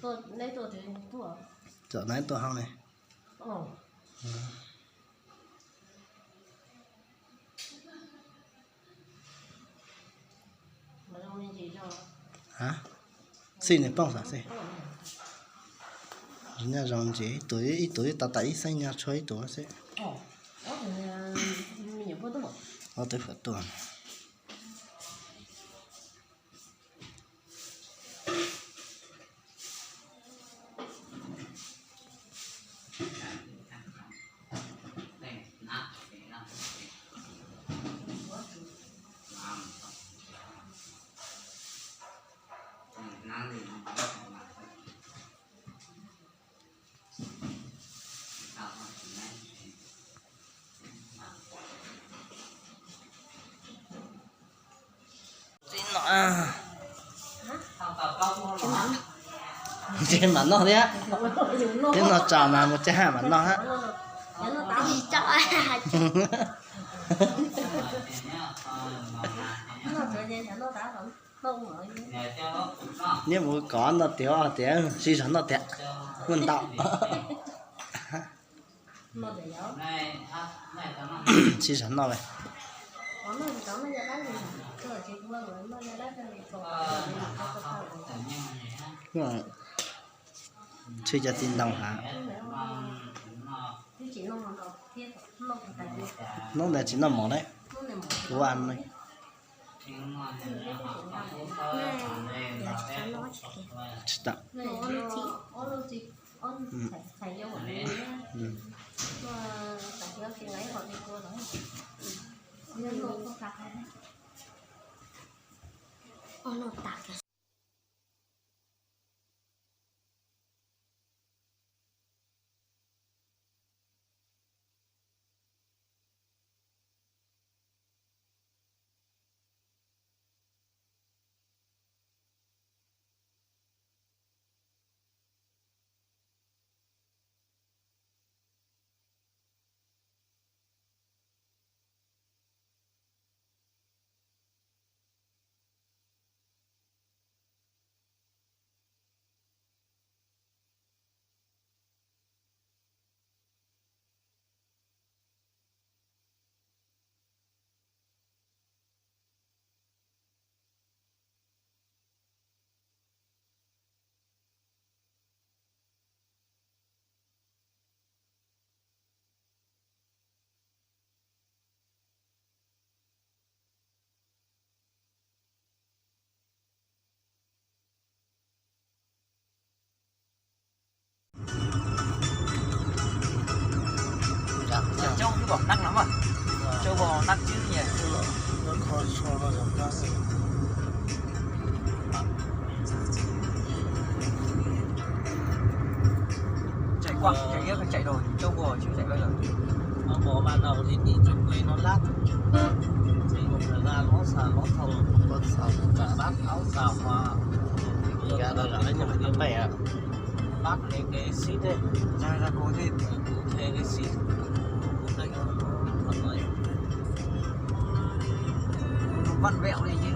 Tam neb tuaj hauv ne. Xij nws poob xwb xij. Nyob zoo ntsis, ib tug ib tug ib tau tas ib xeeb nyob tshuav ib tug xwb. Ob tug phuam tuaj. Tsis mam noj thiab. Twb noj tso mas mus tsa mam noj hab. Nyiaj mus kov noj tiag tiag, sib zog noj tiag, muaj ntau. Sib zog noj. Tshwj cov txiv ntoo hav. Hnub ntawd tsis noj mov ne. Kuv a ne. Tsis tau. Coob xwb pom neeb no mas, coob pom neeb xwb nyem. Txawm kuaj txawm yuav txawm rau coob ua tsis txawm lawm. No mov mas nau li nim txawm kuj no lab, txawm yuav txawm na lov xav lov thaum, lov xav lov txawm lab lov xav mas. Pab kev kev xib tej, zag zag kuv tej kuv kev kev xib, kuv tej qhov no vaj veum li ces